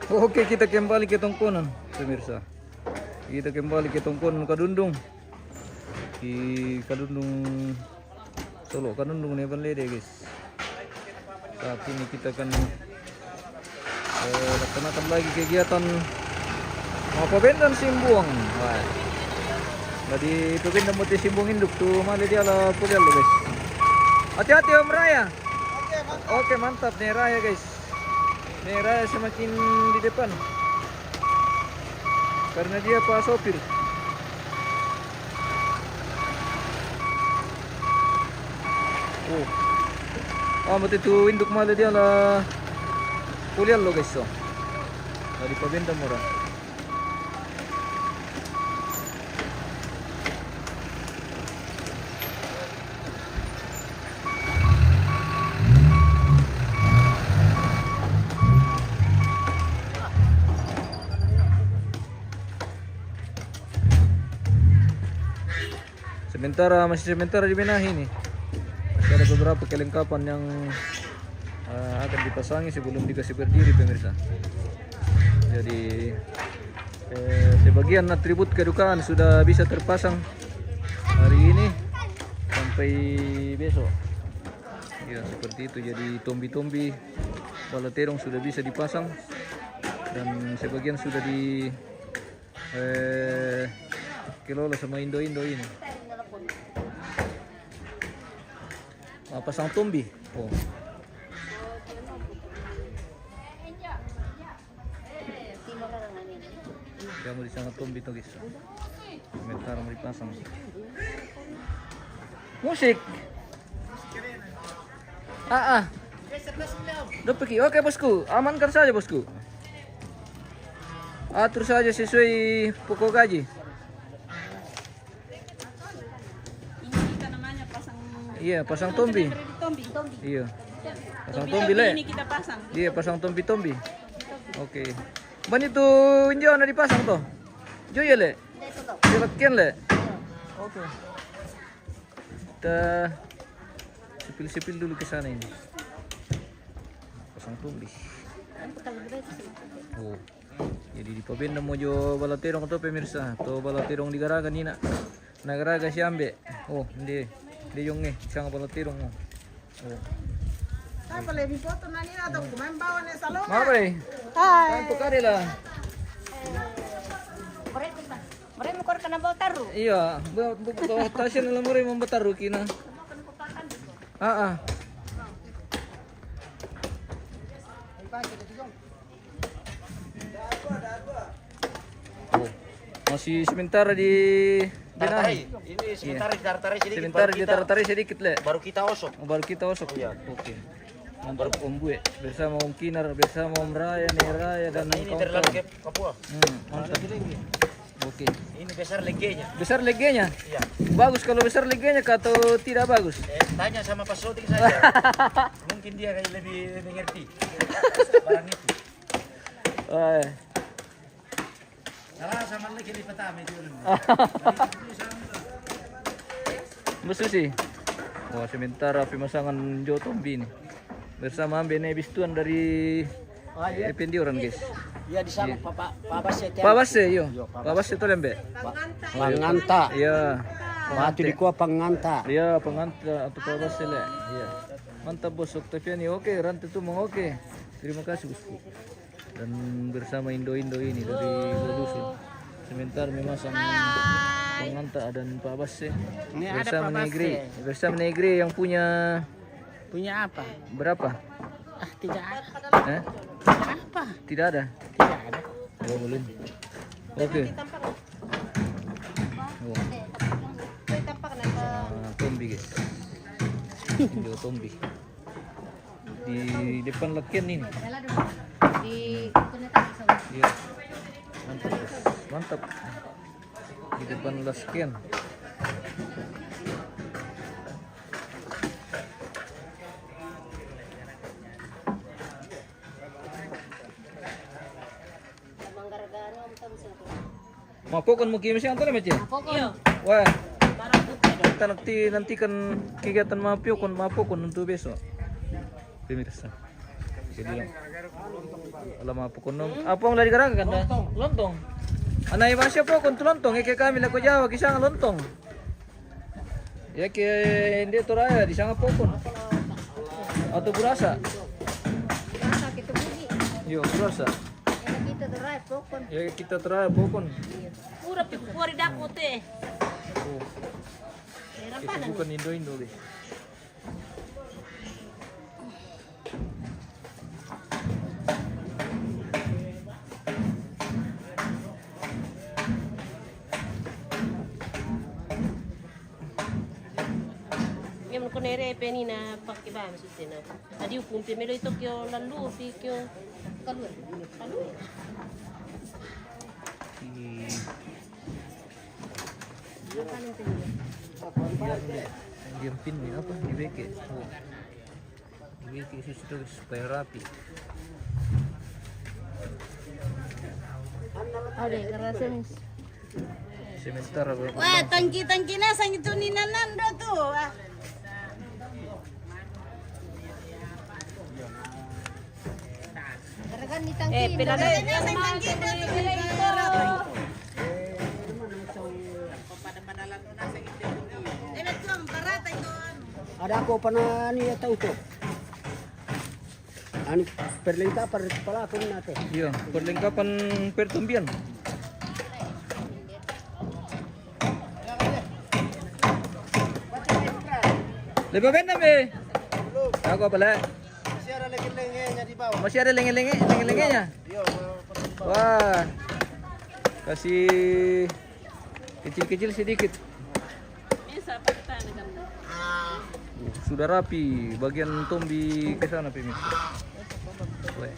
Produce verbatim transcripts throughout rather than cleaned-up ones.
Oke, kita kembali ke tongkonan, pemirsa. Kita kembali ke tongkonan Kadundung. Di Kadundung, Solo Kadundung ne Banlede, guys. Saat ini kita akan, eh, laksanakan lagi kegiatan mapabendan simbuang. Wah. Jadi itu pindah muti simbuang induk tu, malah dia lah kuliah lo, guys. Hati-hati, Om Raya. Oke, mantap nih Raya, guys. Nih Raya semakin di depan karena dia pak sopir. Oh. Ah, mati tu induk malah dia lah kuliah lo, guys, so. Tadi pabenta murah. Sementara, masih sementara dibenahi ini. Masih ada beberapa kelengkapan yang, eh, akan dipasangi sebelum dikasih berdiri, pemirsa. Jadi, eh, sebagian atribut kedukaan sudah bisa terpasang hari ini sampai besok. Ya, seperti itu. Jadi tombi-tombi bala terong sudah bisa dipasang dan sebagian sudah di, eh, kelola sama indo-indo ini. Ah, pasang tombi. Oh. Dia mau disanga tombi to, guys. Sementara mau dipasang. Musik. Ah, ah. Dopiki. Oke, bosku. Amankan saja, bosku. Atur saja sesuai pokok gaji. Ini kita namanya pasang. Iya, pasang tombi. Tombi. Iya. Pasang tombi, tombi-tombi le. Ini kita pasang. Iya, pasang tombi-tombi. Oke. Ban itu injo na dipasang to. Jo ya le. Silakian le. Oke. Kita sipil-sipil dulu ke sana ini. Pasang tombi. Oh. Jadi dipabenda mo jo bala terong to, pemirsa. To bala terong di garaga nina. Na garaga siambe. Oh, nde. Nde jong, eh, sanga bala terong mo. Oh. Apa le mi foto na nina to, kumain bawa ne salonga. Mabre. Hai. Tantu kare lah. Mereka, mereka mau korka na bawa taru. Iya, bawa, bawa, bawa tasnya na lamore mau bawa taru kina. Ah, ah. Oh. Masih sementara di benahi. Tarai. Ini sementara ditarai sedikit. Sementara ditarai sedikit le. Baru kita osok. Oh, baru kita osok. Iya. Oke. Mantap Om Bue bersama Om Kinar, bersama Om Raya, Nih Raya dan ini kawan-kawan. Terlalu ke Papua. Hmm, mantap. Oke. Ini besar legenya. Besar legenya? Iya. Bagus kalau besar legenya kah atau tidak bagus? Eh, tanya sama Pak Soting saja. Mungkin dia kayak lebih mengerti. Barang itu. Eh. Salah sama lagi di pertama itu. Besusi. Wah, sementara pemasangan jo tombi ini. Bersama ambe ne bistuan dari, oh, iya, Ependiuran, guys. Iya, di sana, iya. Papa, Papa Sete. Papa Se, yo. Yo, Papa Se. Papa Se to lembe. Panganta. Iya. Waktu di kuah Panganta. Iya, Panganta atau Papa Se le. Iya. Mantap, Bos Oktaviani. Oke, Rante Tumang. Oke. Terima kasih, Bosku. Dan bersama indo-indo ini dari Bulusu. Sementara memasang Panganta dan Pak Basse. Ini ada bersama Pak Negeri, Basse. Bersama Negeri yang punya. Punya apa? Berapa? Ah, tidak ada. Eh? Apa? Tidak ada? Tidak ada. Oh, belum. Oke. Oh. Ah, tombi, guys. Indo tombi. Di depan lakian ini. Iya. Mantap, Bos. Mantap. Di depan lakian. Mapokon mo ki masiang tole mece. Mapokon. Wah. Kita nanti, nantikan kegiatan mapokon, mapokon untuk besok. Pemirsa. Jadi, alamak, pokon nom. Apa yang lagi garakan, da? Lontong. Anak ibu siapa kon tu lontong? Eke kami lako Jawa, kisah lontong. Ya ke, dia Toraya di sana pokon. Atau burasa? Burasa kita bunyi. Yo, burasa. Ya kita Toraya pokon. Ya kita Toraya pokon. Pura pi kuari daku te. Oh. Kita bukan Indo-Indo deh. Yang menurut nere peni na pakai bang maksudnya na. Tadi hukum pe melo itu kio lalu pi kio kalur. Kalur. Diam pin ni apa? Dibeke. Oh. Dibeke susu terus supaya rapi. Ada kerasa mis. Sementara. Wah, tangki-tangki nasang itu ni nanando tu. Ah. Eh, pila na. Ada ko panani ya tau to. Anu, perlengkapan pala ko na to. Iya, perlengkapan pertumbian. Lebih benda be. Aku apa lah? Masih ada lenge-lengenya di bawah. Masih ada lenge-lenge, lenge-lengenya. Iya, mau pergi di bawah. Wah. Kasih kecil-kecil sedikit. Sudah rapi, bagian tombi ke sana, pemirsa. Weh.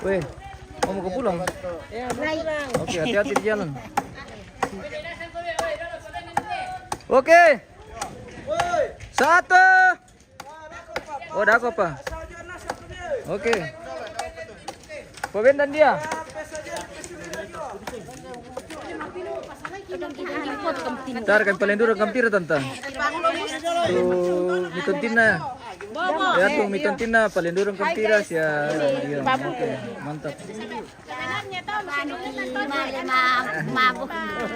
Weh, mau ke pulang? Ya, mau pulang. Oke, hati-hati di jalan. Oke. Satu. Oh, dah apa? Oke. Pabendan dia. Tar kan palendurang kampira tanta. Tu mitontina. Ya tu mitontina palendurang kampira sia. Iya, oke, mantap.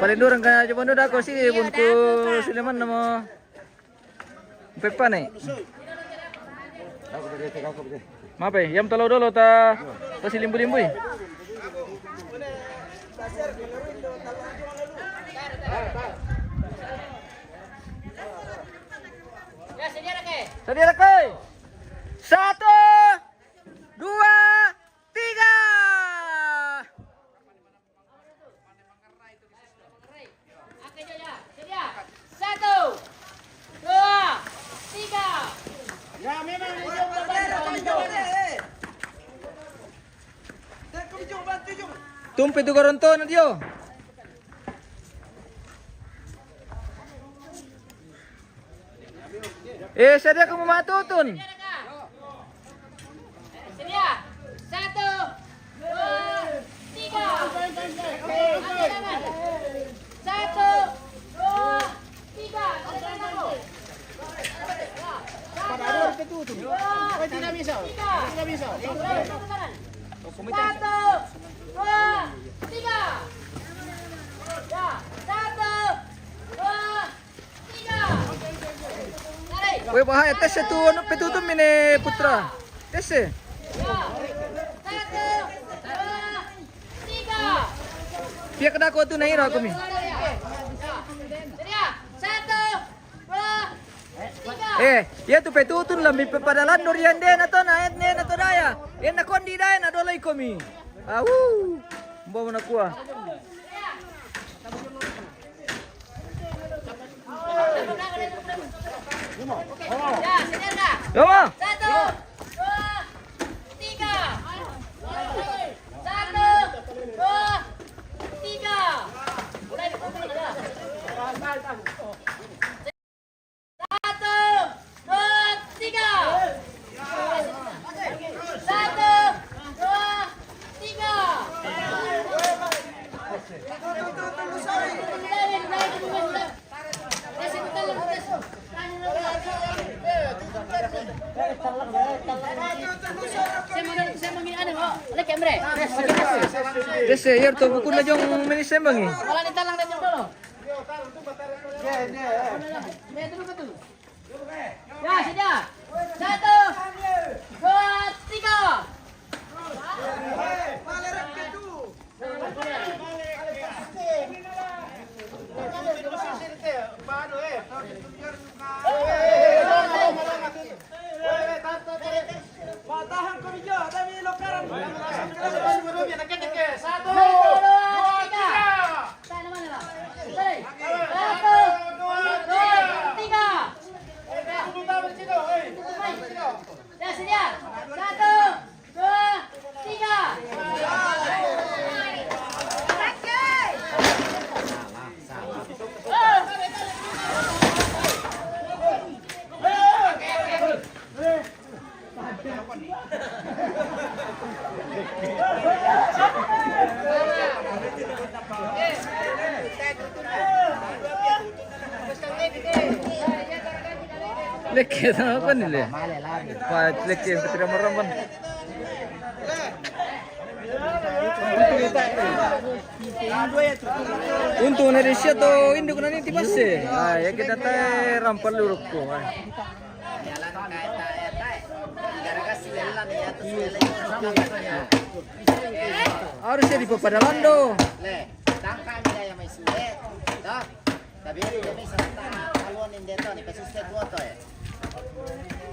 Palendurang ka aja bondo dako si bunku Suleman namo. Pepa ne. Mape, yam talau dolo ta, ta silimbu-limbui. Sadia rake. Satu, dua, tiga. Satu, dua, tiga. Ya, memang hijau. Tumpe tu goronto na dio. Eh, sadia kamu matutun? Sedia. Satu, dua, tiga. Angkat tangan. Satu, dua, tiga. Angkat tangan. Satu, dua, tiga. Satu, dua, tiga. Ya, satu, dua, Weh, bahaya. Tese tu, anu, petutum ini, Putra. Tese. Pia kada ko tu naira ko mi. Eh, ya tu petutun lambi pe pada landor yande na to na etne na to daya. Ena kondi daya na dola iko mi. Au. Mbo na kua. Satu, dua, tiga. Satu, dua, tiga. Mulai dipukul, ya. Satu, dua, tiga. Satu, Lek, Emre. Dese, ya, to buku na jong mini sembangi. Wala ni talang na jong dolo. Dia, dia. Dia, dulu, betul. Ya, sudah. Satu, dua, tiga. Satu, dua, tiga. Satu, dua, tiga. Ya, sedia. Satu, dua, tiga. Leke sama apa nih, le? Pak, leke yang ketika meramban. Untung na rin siya to, hindi ko na nitibas eh. Ay, ya kita tayo rampal lurok ko. Ay. Harus siya di papadalando. Le, tangka mi da ya mai sule. Toh. Tapi ini dia bisa tangka. Kalau ni dia toh ni pasti state water ya.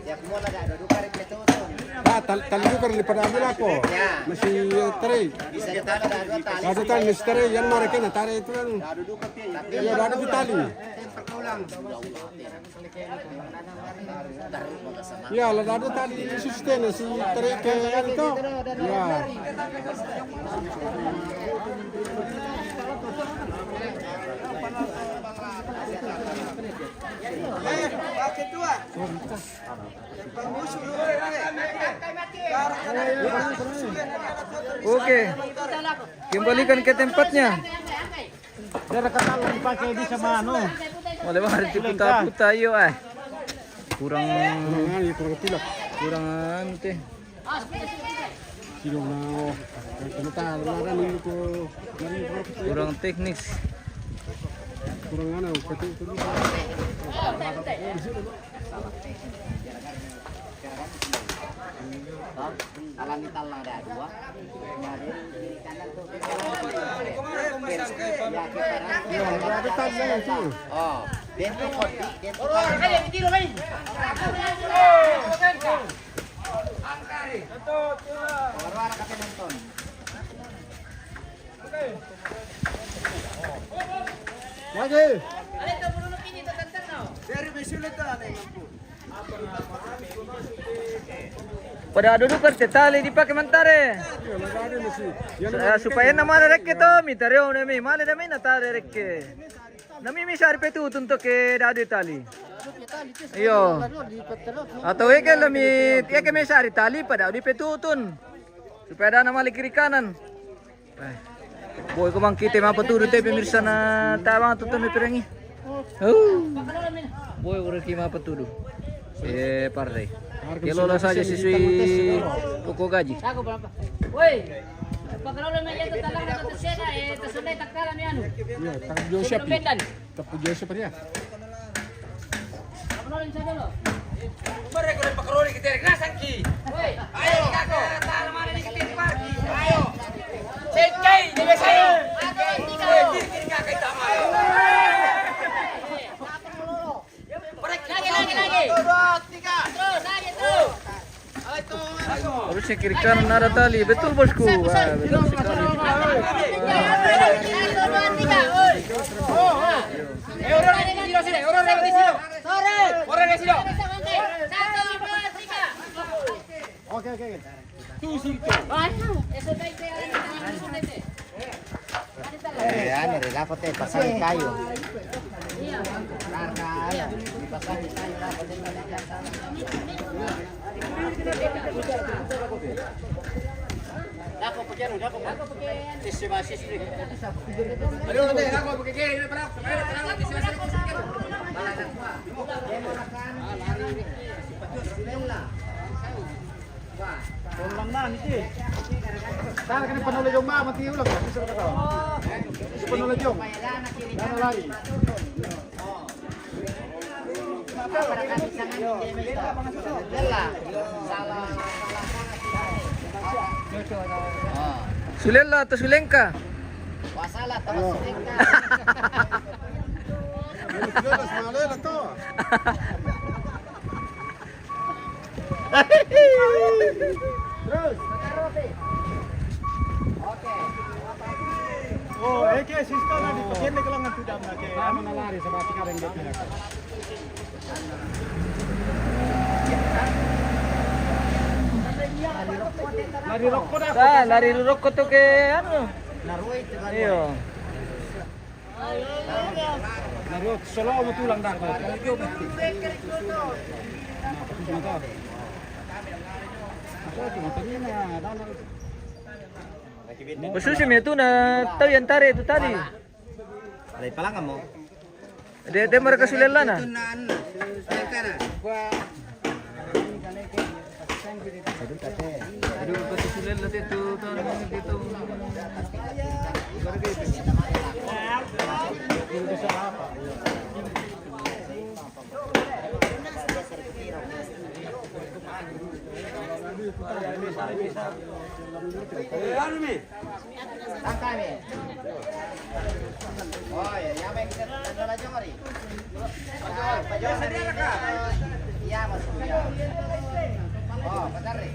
Ya, kumuna da, da duka ri ketutu. Ah, tal-, tali duka ri pada ambil ako. Ya. Masih, eh, teri. Bisa ditambah da dua tali. Da dua tali, masih teri. Yang mereka na tari itu kan. Da dua duka ti. Iya, da dua tali. Tempat pulang. Ya, la da dua tali sustain si teri ke yang itu. Ya. Eh, pakai dua. Oke. Kembalikan ke tempatnya. Dia kata dipakai bisa mano. Boleh bang, hari puta-puta iyo, eh. Kurang, kurang anu, kurang pilak. Kurang ante. Kurang teknis. Kurang anu, kata itu. Alami talang ada dua. Oh, bentuk kopi, bentuk. Lagi. Pada adu duka te tali dipake mantare. Supaya na male rekke to, mi tareo na mi male da mi na tare rekke. Na mi mi sari petutun to ke da adu tali. Iyo. Atau eke la mi, eke mi sari tali pada adu petutun. Supaya da na male kiri kanan. Boy, ko bang kite mapatudu te pemirsa na tabang tutu mi perengi. Boy, ora ki mapatudu. Eh, partai. Kelo la saja sisui pokok gaji. Woi, pakalolo na jatuh talang na kata seda, eh, tasundai takala mi anu. Iya, tak jauh siapa? Tapu jasa pa dia. Umare ko le pakaroli ki tere, kinasan ki. Ayo, kako. Tala mana ni ki tere parki. Ayo. Sekai, ni besai. Kiri, kiri, kaka, ita, ayo. Lagi, lagi, lagi. Terus, lagi, terus. Harusnya kiri kanan ada tali. Betul, bosku. Wah, betul sekali. Oke, oke, oke. Eh, anu, ri lako te pasangi kayu. Karena, anu, dipasangi kayu lako te. Lako pake anu, lako pake. Sisi basis ni. Aduh, nanti lako pake kiri, ini berapa? Berapa? Berapa? Sisi basis ni. Ulang na, miti. Sana kena penuh lejong, mati ulang, bisa kata kau. Bisa penuh lejong. Sana lari. Sulella atau Sulengka? Wasala atau Sulengka? Sulella, Sulella tu. Terus. Oh, eh, ke sister na di pagende ka lang ang tudam na ke. Ano na lari sa bati ka rin dito na. Lari rokko na. Ah, lari rokko to ke ano. Iyo. Naru, solo mo tulang dako. Masusi mi tu na tau yang tare tu tadi. Alay palangan mo. De, de marka Sulella na. Itu na, ano, Sulella na. Aduh, kata Sulella tu, tu, tu, tu. Tangkap ni. Oh, ya, ya, baik, kita, kita lajong hari. Pajong, pajong hari. Iya, masuk, iya. Oh, benar ni.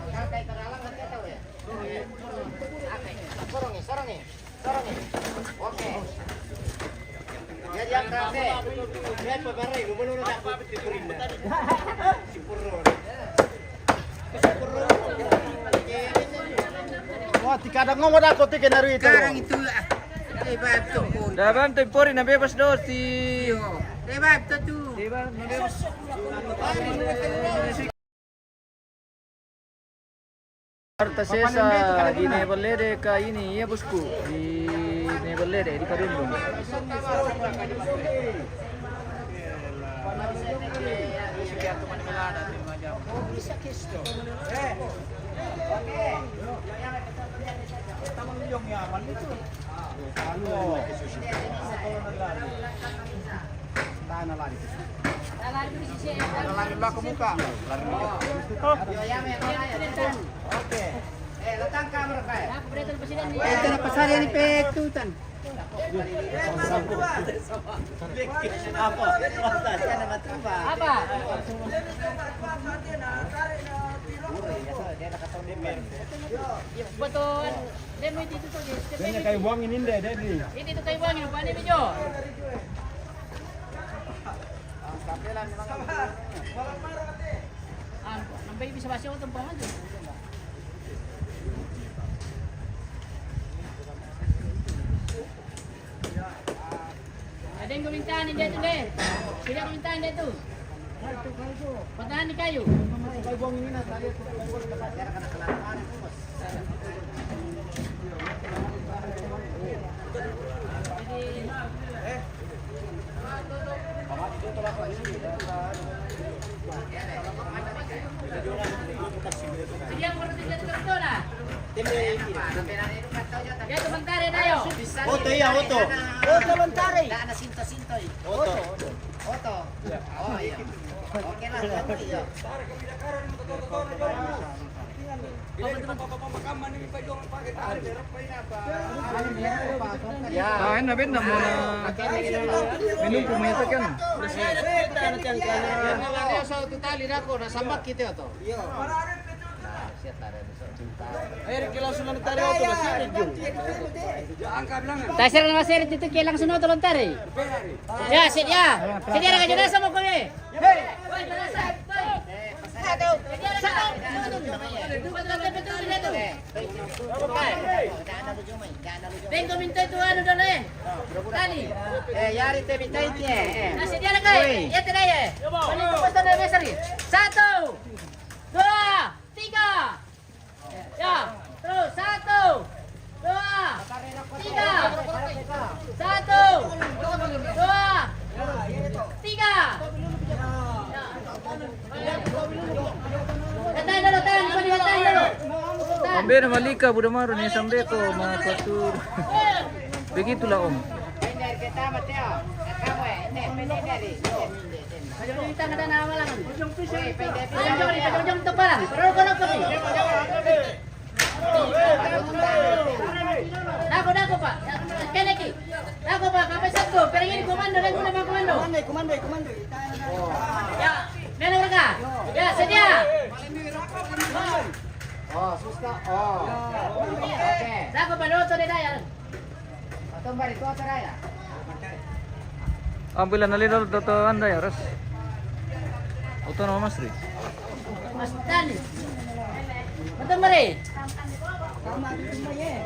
Angkat kayak terhalang, nanti tahu ya. Oke. Sorong ni, sorong ni. Sorong ni. Oke. Jadi angkat ni. Lihat, Pak Barre, lu belum nak aku. Sipurro. Wah, tikada ngomong dah kote kena rui itu. Sekarang itu, ah. Eh, bab tu pun. Dah bab tu pori na bebas dosi. Yo. Eh, bab tu tu. Bebas, na bebas. Arta sesa di Neballede ka ini, iya bosku, di Neballede, di Kadundung. Tana lari. Tana lari belakang muka. Lari. Oke. Eh, datang kamera, Pak. Ito na pasari ni Petutan. Apa? Apa? Betul. Dia main itu tu, dia. Dia kayu buang ini, deh, dia ni. Ini tu kayu buang ini, bukan ini, Jo. Ah, nampai bisa basi ako tempat aja. Ada yang kumintaan dia tu, deh. Sila kumintaan dia tu. Patahan ni kayu. Dia tu mentari, dayo. Oto, iya, oto. Oto, mentari. Oto. Oto. Oh, iya. Oke lah, iya. Ya. Ah, na benda mo na minum pumita kan. Dia sa tutali na ako, nasambak kita to. Iya. Ay, Ricky, langsung na tayo, ito na, sir, Ricky. Angka bilang. Tayo, sir, naman, sir, dito kay langsung na ito lang, tayo. Ya, sit ya. Sit ya, nagkajana sa mo kami. Hey! Vengo minto itu anu dulu, eh. Tali. Eh, yari te minta itu, eh. Nasi dia lagi. Ya, tidak ya. Paling cepat sana, Mesri. Satu, dua, tiga. Ya, terus. Satu, dua, tiga. Satu, dua, tiga. Ya. Datang dulu, datang. Datang dulu. Bene, Malika, Buddha Maru, ne, Sambeko, ma patur. Begitulah, Om. Dako, dako, Pak. Kene ki. Dako, Pak, sampai satu. Pergi di komando, dan guna komando. Komando, komando, komando. Ya, mana mereka? Ya, sedia. Oh, susta. Oh. Oke. Dako, Pak, doto de daya. Ambil analin dulu, toto anda ya, Ros. Oto nama Mas Ri. Mas Tani. Betul, Mari.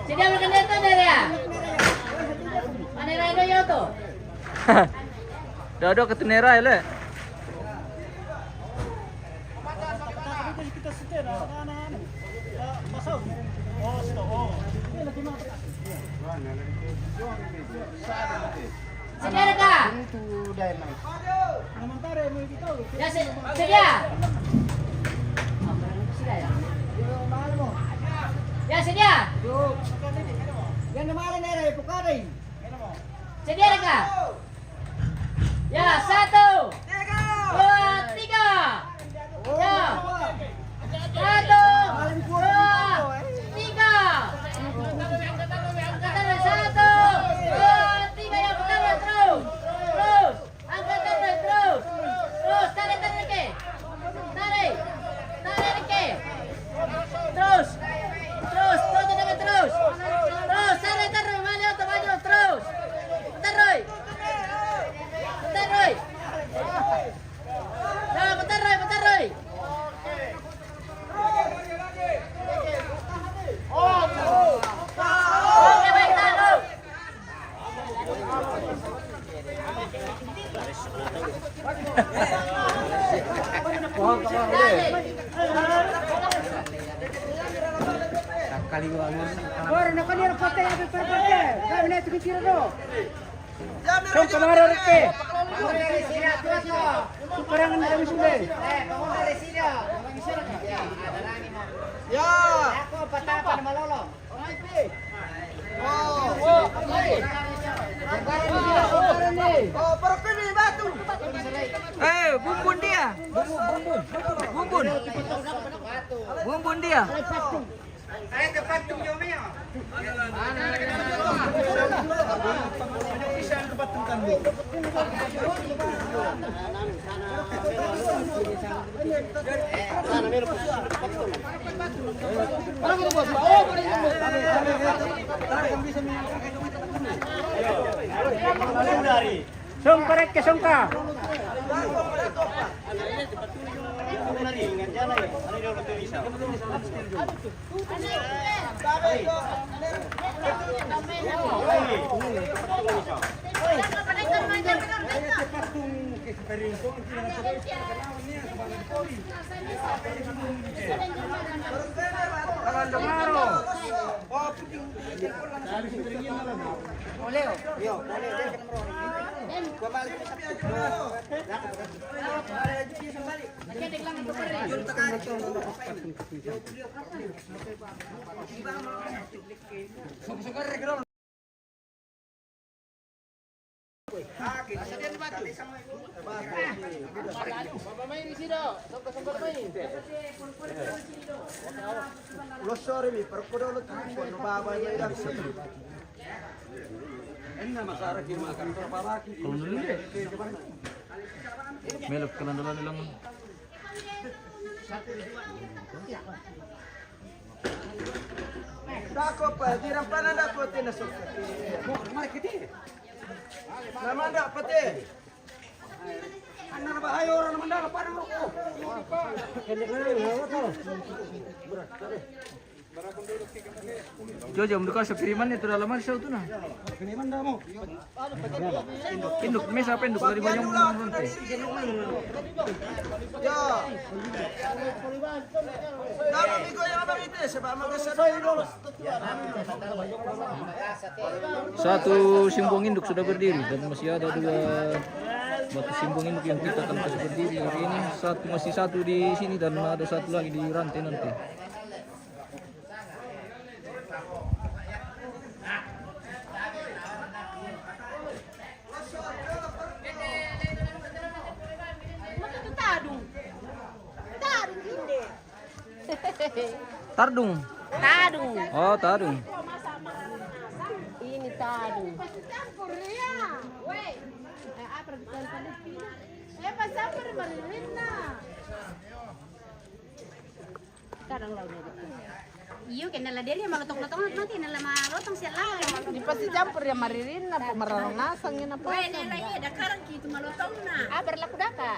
Jadi, ambil kendaraan tuh, dari ya? Mana Raido ya, tuh? Dado ke Tunera ya, Le. Sedia ka? Ya, se-, sedia? Ya, sedia? Sedia ka? Ya, satu, dua, tiga. Ya. Satu, dua, tiga. Angkat tangan, satu, dua, tiga, ya, putar terus. Terus. Angkat tangan terus. Terus, tarik, tarik, tarik. Tarik. Tarik, tarik. Terus. Terus, terus, terus, terus. Terus, tarik, tarik. Maju, maju, terus. Putar, Roy. Putar, Roy. Ya, putar, Roy, putar, Roy. Oke, baik, tahan, Roy. Ora, na kani ora pate, ya, per pate. Kami na tu kira do. Song kamaro reke. Kurangan dari sule. Ya. Eh, bumbun dia. Bumbun. Bumbun. Bumbun dia. Song parek ke songka. Lo sore mi, perko dolo tu, kono baba ni dah. Enna masara ki makan, berapa lagi? Melok kalan dalam ilang. Dako pa, di rampana dako tena sok. Namanda pate. Anna bahaya orang namanda pada roko. Jojo, menduka sepiriman itu dalam mana tu nah. Induk, mesa apa induk dari banyak orang nanti. Ya. Nama miko yang abang itu sebab makan satu dulu. Satu simbong induk sudah berdiri dan masih ada dua batu simbong induk yang kita akan kasih berdiri hari ini. Satu, masih satu di sini dan ada satu lagi di rantai nanti. Tardung. Tadung. Oh, tadung. Ini tadung. Kadang lalu. Iyo, kena la deri malotong-lotong nanti, nala malotong siya lah. Di pasti campur ya maririn na, pemerang nasang ini apa? Weh, nela iya, dakarang ki itu malotong na. Ah, berlaku daka.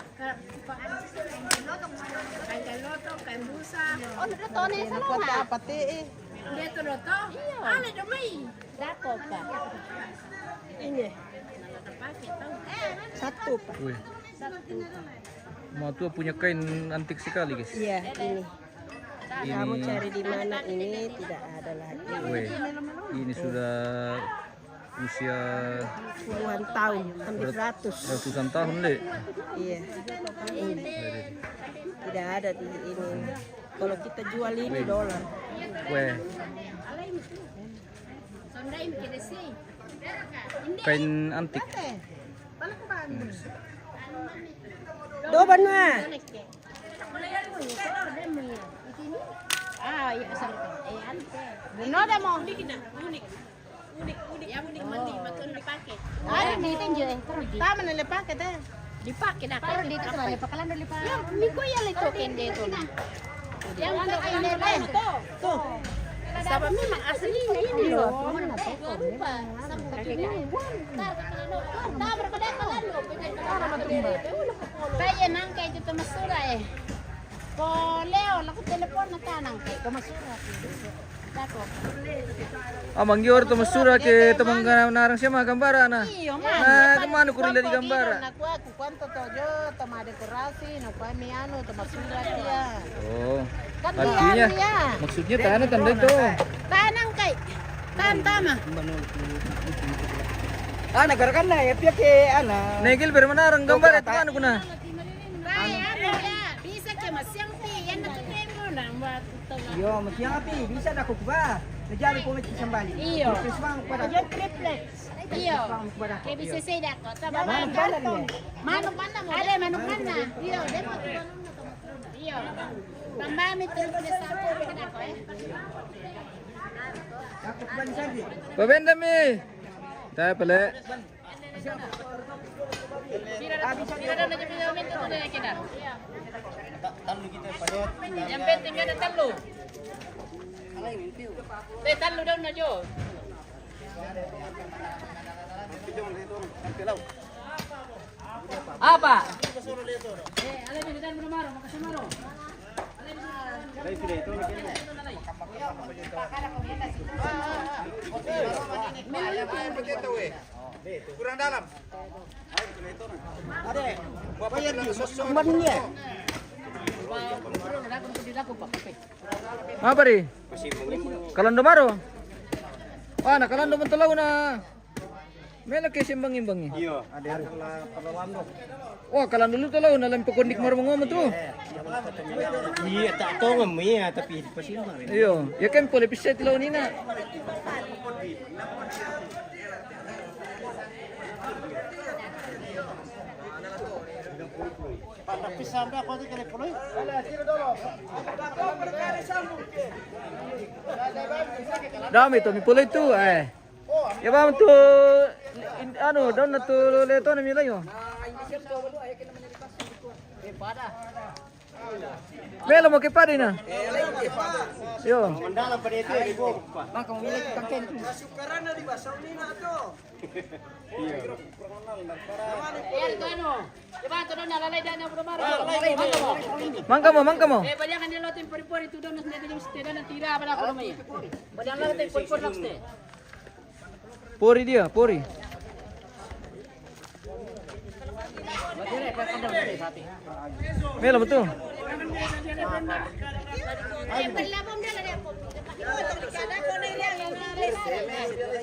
Kain lotong, kain busa. Oh, udah tone sama. Kota apa ti? Dia tu lotong. Iya. Ale domai. Dako pa. Ini. Satu pa. Wih. Matua punya kain antik sekali, guys. Iya, ini. Ini. Kamu cari di mana ini, tidak ada lagi. Weh, ini sudah usia puluhan tahun, hampir ratus. Ratusan tahun, Le. Iya. Ini. Tidak ada di ini. Kalau kita jual ini dolar. Weh. Kain antik. Doban ma. Ah, iya, sorry. Eh, ante. Unik, unik, unik, unik, mandi, betul dipakai. Ada di tinju, eh, pergi. Taman yang dipakai, teh. Dipakai dah. Pergi itu kembali, pakalan dulu, Pak. Ya, minggu ya, le, token dia tu, nah. Yang token dia, le. Tuh. Sama memang aslinya ini, loh. Rupa, sama ini. Tar, tar, tar, tar, tar, tar, tar, tar, tar, tar, Kaya nangka itu Tomasura, eh. Ko Leo, laku telepon na tanang, eh, Tomasura. Dako. Ah, manggior Tomasura ke teman kana narang siya mga gambara na. Iyo, man. Na, kemana ko rila di gambara? Na kuwa, ku kuanto to jo, toma dekorasi, na kuwa mi anu, Tomasura dia. Oh. Kan dia, artinya, dia. Maksudnya tanah tanda itu. Tanang kay. Tan tama. Ah, nagarakan na, ya, piya ke, ana. Negel, pero manarang gambara, ito, ano ko na. Ay, ano ya? Bisa ke masyang pi, yan na tutengo na, mga tutengo. Iyo, masyang pi, bisa na ko ba? Najali ko na sambali. Iyo. Terus bang, pada. Iyo, triplex. Iyo. Bang, pada. Kaya bisa saya dako. Sa baba, manok mana mo? Ale, manok mana? Iyo, demo. Iyo. Tambami, triplex sa ako, dako, eh. Pabenda mi. Tayo pala. Yang penting ada tellu. Eh, tellu daw na jo. Apa? Kurang dalam. Apa di? Kalando maro. Ah, na kalando man talaw na. Mela ke simbang-imbang. Iyo. Wah, kalan dulu tuh lah, nalan pekondik marungo mo tuh. Iya, tak tahu ngam, iya, tapi pasimbang. Iyo, ya kan pole piset lo nina. Dami to, mi pole tu, eh. Ya ba tu, in-, anu, daun na tu leto na milayo. Melo mo ke padi na. Yo. Mandalam pada itu, ibu. Maka memilih kakek itu. Sukarana di basau ni na to. Iya. Iya, itu anu. Iba, tu daun na lalai dan yang belum marah. Mangka mo, mangka mo. Eh, bayangan dia lo tim pori-pori tu daun na sendiri, sendiri dan tidak pada aku namanya. Bayangan lo tim pori-pori lo, sendiri. Pori dia, pori. Melo betul.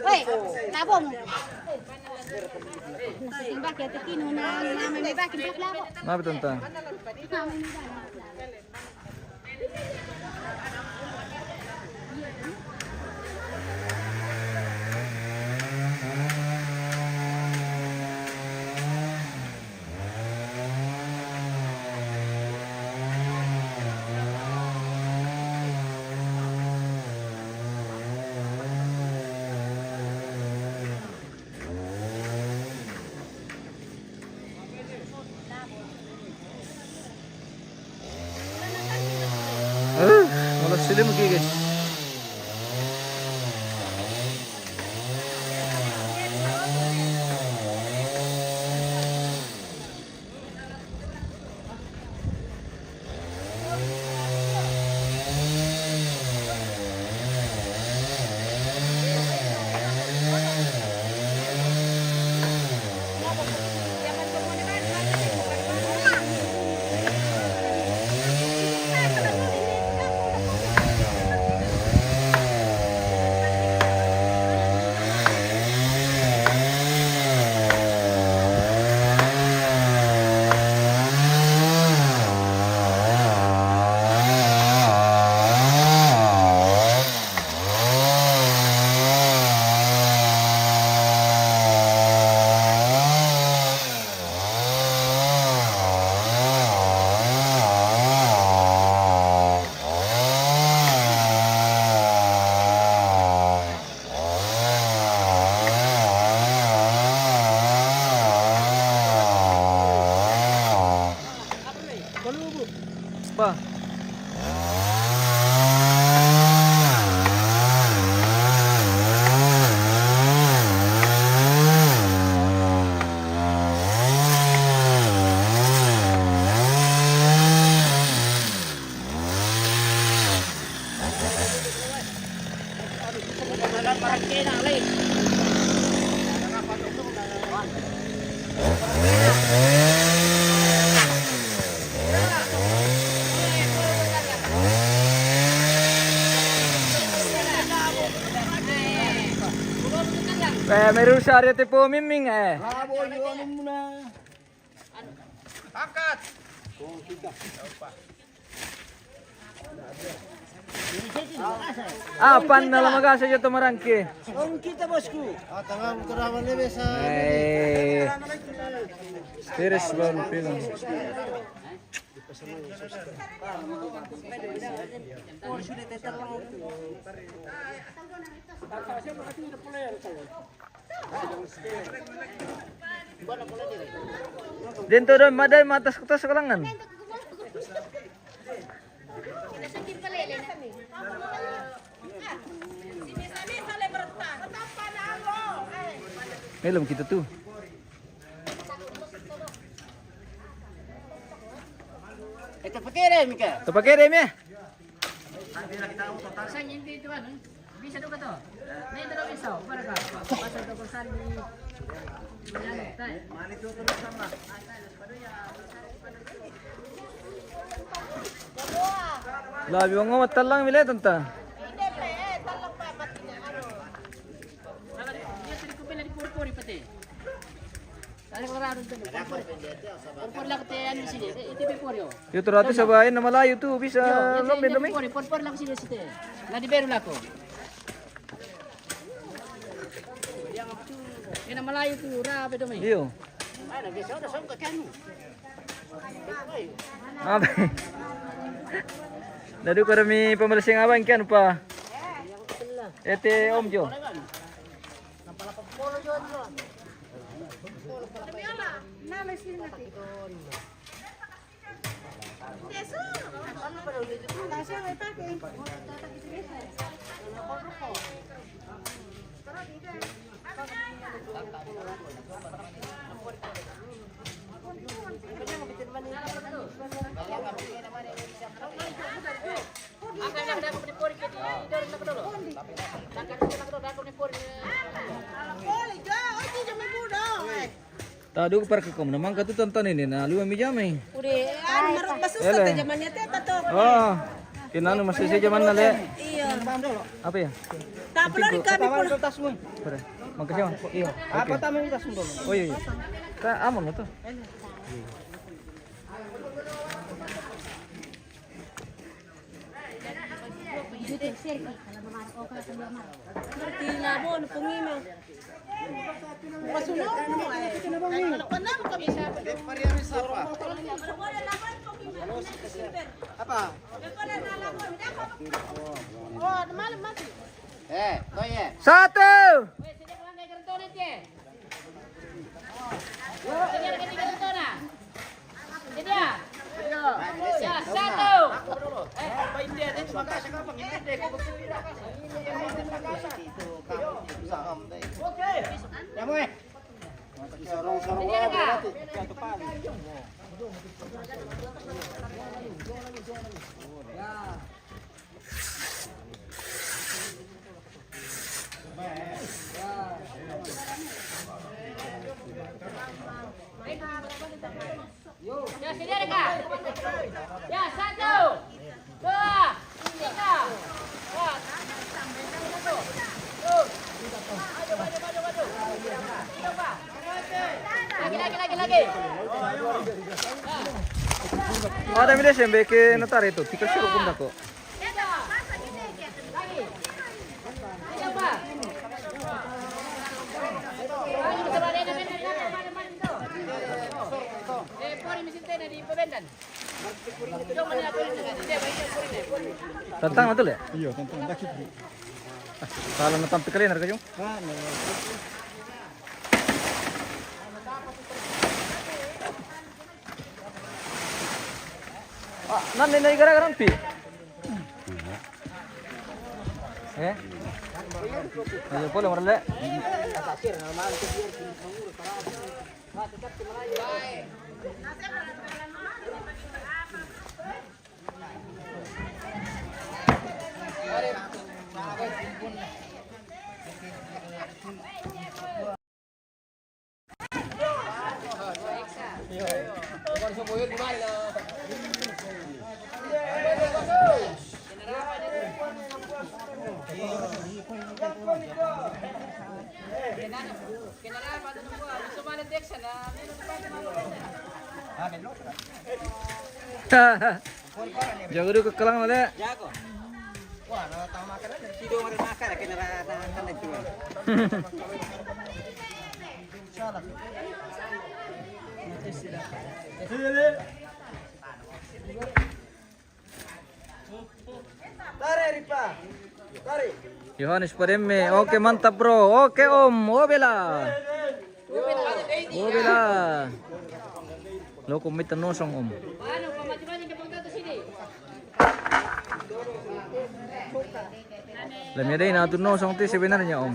Hei, labong. Maaf, Tante. Boleh pergi, guys. Apa? Eh, meru sare te po miming, eh. Angkat. Apan na lamagasa jo to marangke. Ong kita, bosku. Ah, tangan utara mana biasa. Eh. Tiris baru film. Dento don madai matas kota sekolangan. Belum kita tuh. Ito pakere, Mika. Ito pakere, Mika. Bisa juga tuh. Ini terus bisa, barang apa? Masa toko sandi. Labi mo nga matalang mile tanta. Yo, turato sa bayan na malayo to, bisa lombe lombe. Por por lang sila site. Na di beru lako. Ina malayo to, ra bedo me. Iyo. Abe. Dadu ko mi pamalasing abang kian pa. Ete Om Jo. Tadu ko para ka kom na mangka tu tonton ini na lua mi jamai. Udah, anu, maruk basusa te jamannya te tato. Oh. Kinanu masih saya zaman na le. Iya. Apa ya? Tak perlu di kami pun. Pare. Makasih, Mas. Iya. Apa tamu tas dulu? Oh iya, iya. Ka amon to. Apa? Eh, Toye. Satu. Ya, satu. Eh, Oke. Ya, sendiri, Kak. Ya, satu, dua, tiga. Ya. Satu. Maju, maju, maju, maju. Tiga, Pak. Lagi, lagi, lagi, lagi. Ada mi de sembe ke notare tu, tikal suru kunda ko. Tantang betul ya? Iya, tantang. Dakit. Salah na tampi kalian harga jong. Ah, nan ni nai gara-gara pi. Eh? Ayo, boleh, Marle. Jago dulu ke kelang, Male. Jago. Wah, na tama ka na. Sido mari makan, kena ra-, na, na, na, na, Tare, Ripa. Tare. Yohanes Pademme. Oke, mantap, bro. Oke, Om. Obela. Obela. Loko mita nosong, Om. Lamia dai na tu nosong ti sebenarnya, Om.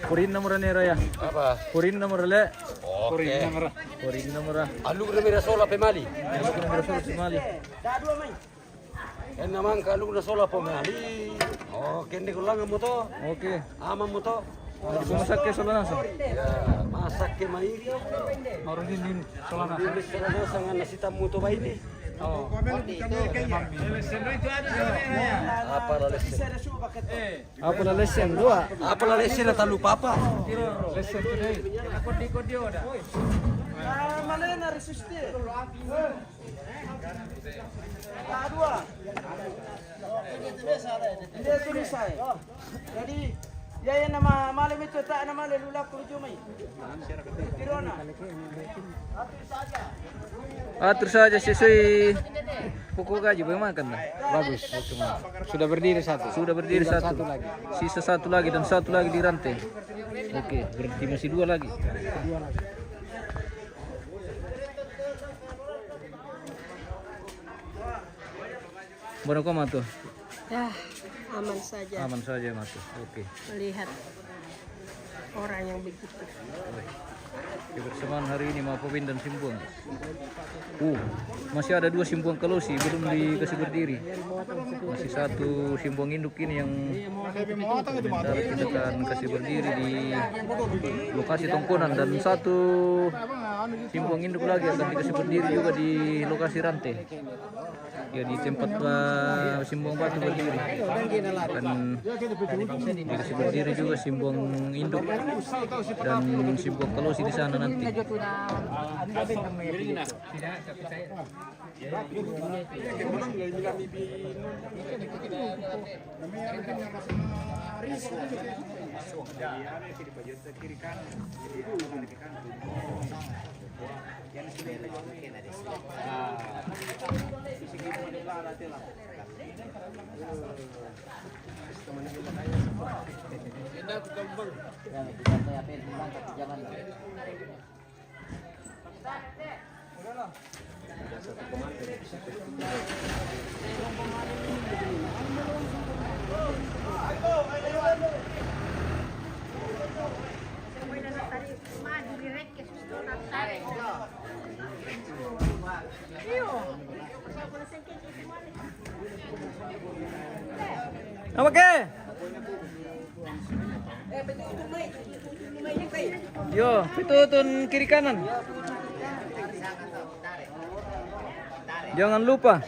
Kurin na mura ne, Raya. Apa? Kurin na mura le. Oke. Kurin na mura. Kurin na mura. Aluk na mira sola pe mali. Aluk na mira sola pe mali. Ena mangka aluk na sola pe mali. Oh, kende ko langa mo to. Oke. Ama mo to. Masak ke sola nasa. Ya, masak ke mai. Marudin din sola nasa. Sola nasa ngana sita mo to ba ini. Oh. Apa la lesen? Apa la lesen dua? Apa la lesen na talu papa? Lesen today. Malena resiste. Dua. Dia tulis saya. Jadi, ya, ya, nama malam itu tak nama lelula kurju mai. Kirona. Atur saja sesuai pokok gaji, bagaimana kan? Bagus. Sudah berdiri satu. Sudah berdiri satu. Sisa satu lagi dan satu lagi di rantai. Oke, berarti masih dua lagi. Dua lagi. Baru kau matu? Ya, aman saja. Aman saja matu. Oke. Melihat orang yang begitu. Oke. Kebersamaan hari ini Mapabenda dan Simbuang. Uh, masih ada dua Simbuang Kalosi belum dikasih berdiri. Masih satu Simbuang induk ini yang sementara kita akan kasih berdiri di lokasi tongkonan, dan satu Simbuang induk lagi akan dikasih berdiri juga di lokasi rantai. Ya, di tempat, eh, Simbuang Batu berdiri. Dan dikasih berdiri juga Simbuang induk dan Simbuang Kalosi di sana nanti. Apa ke? Yo, pitutun kiri kanan. Jangan lupa.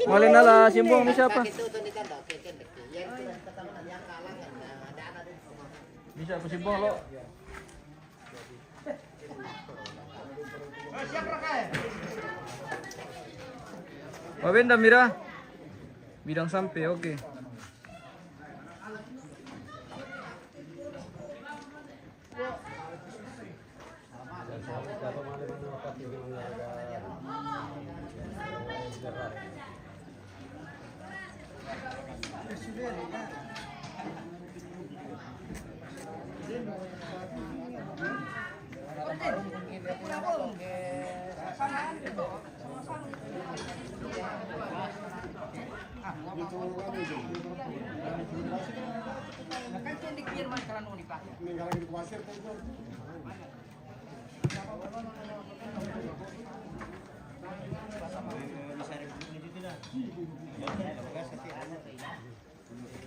Mali na la Simbuang, bisa apa? Bisa apa Simbuang lo? Mapabenda mi ra? Bidang sampe, oke.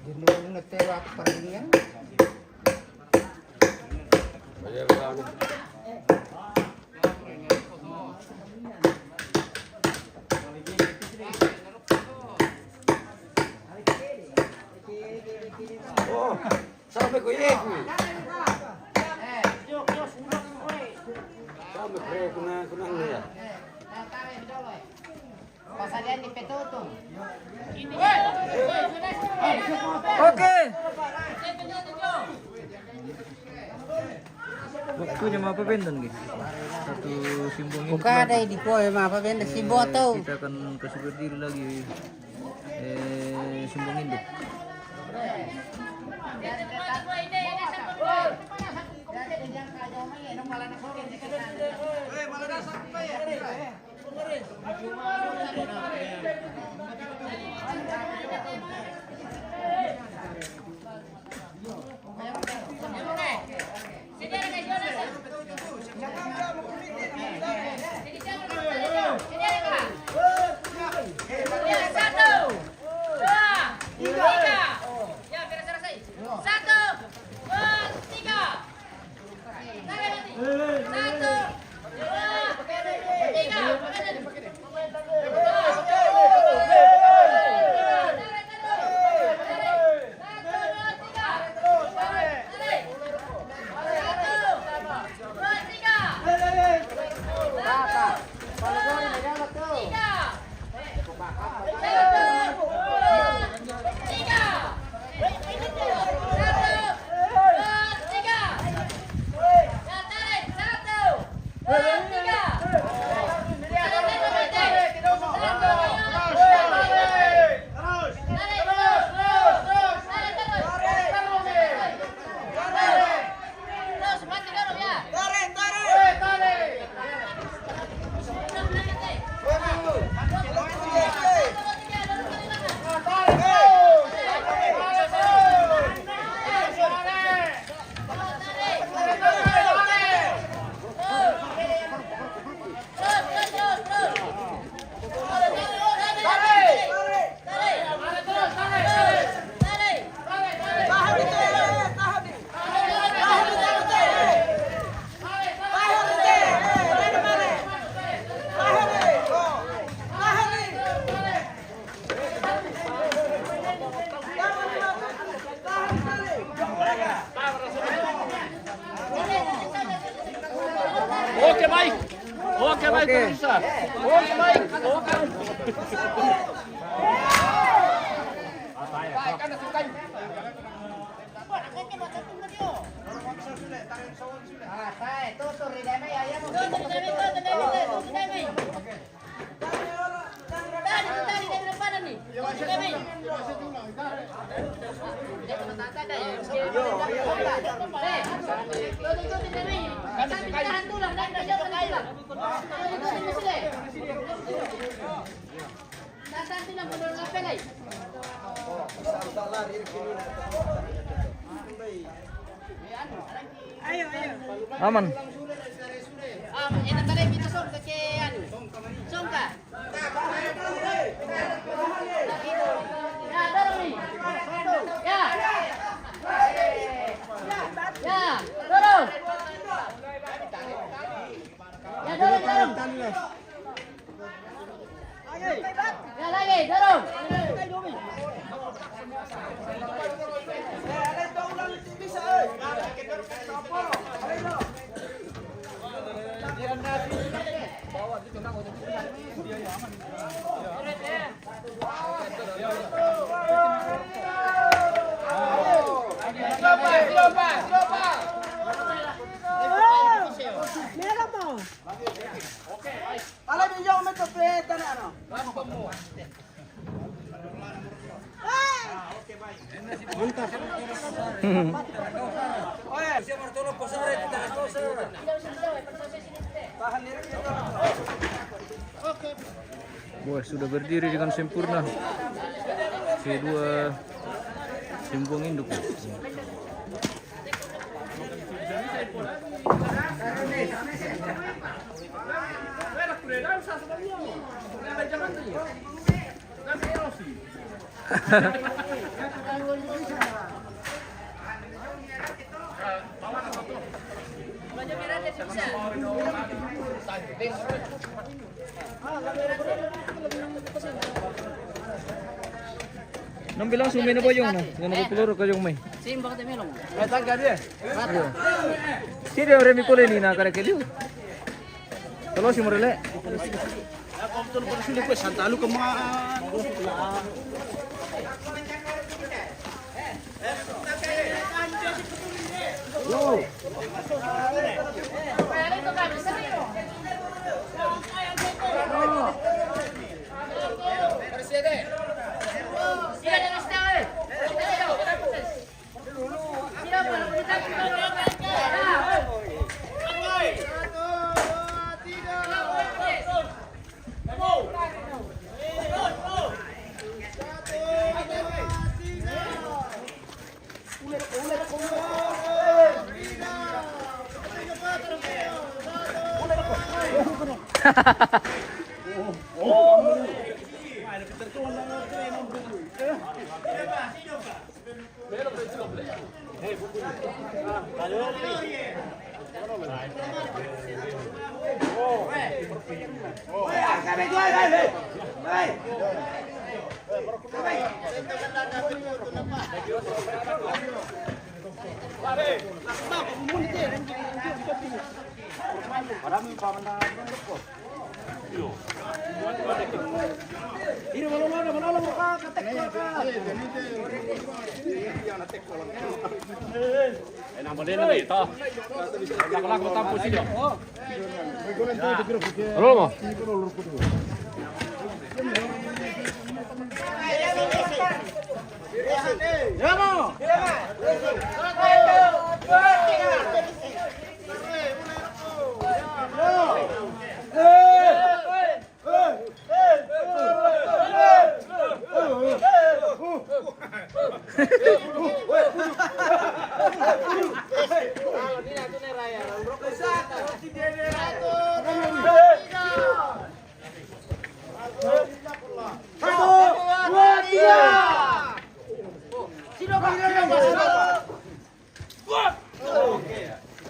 Di nung ngetewak perlindungan. Oh, sampai ku iku. Sampai ku kuna kuna ya. Oke. Waktunya Mapabenda, guys. Satu Simbuang induk. Buka ada lagi. Di koe Mapabenda si botol. Kita akan kasih berdiri lagi. Eh, Simbuang induk. Oke, baik, oke. Bisa. Oke, baik. Oke. Aman. Ah, ina tadi kita songka ke anu. Songka. Ya, dorong ni. Ya. Ya, dorong. Ya, dorong, dorong. Ya, lagi, dorong. Ala mi yo me tope tana no. Wah, sudah berdiri dengan sempurna. C dua Simbuang Induk. Nang bilang sumai na ba yung, no? Yung nagpupuluro ka yung may. Sim, bakit may long? May tangga dia. Sino yung remi pula ni na karakeliw? Kalau si Morele. Santalu ke mga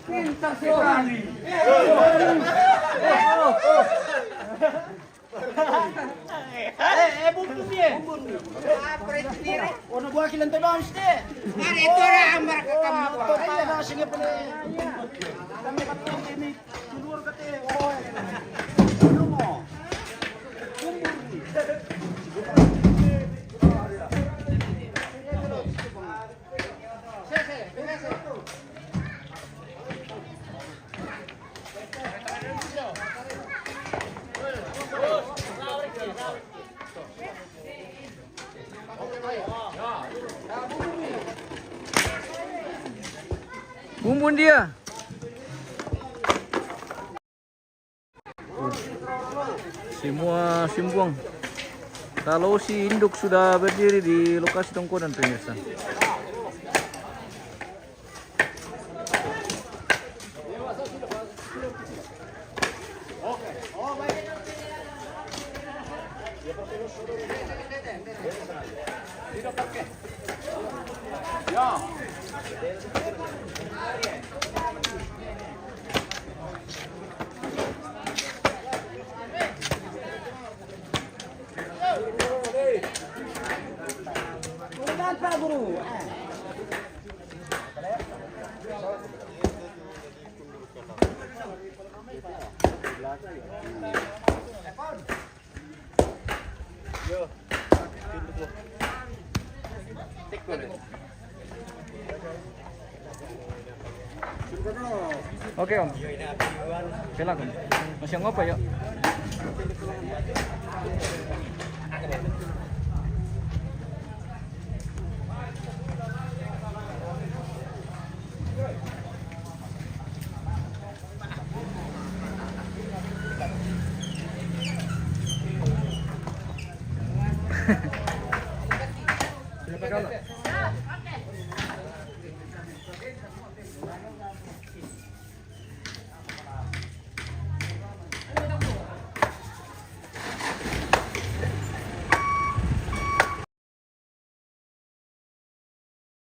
Pintar sekali. Eh, eh, bumbun dia. Warna buah kilan tebang sih. Ada itu orang ambar ke kamu. Iya, nasi nggak pernah. Kami katanya ini. Keluar kata, oh, Bumbun dia. Semua simbuang. Kalau si induk sudah berdiri di lokasi tongkonan, pemirsa. Oke, Om. Silakan. Masih ngopo, yuk?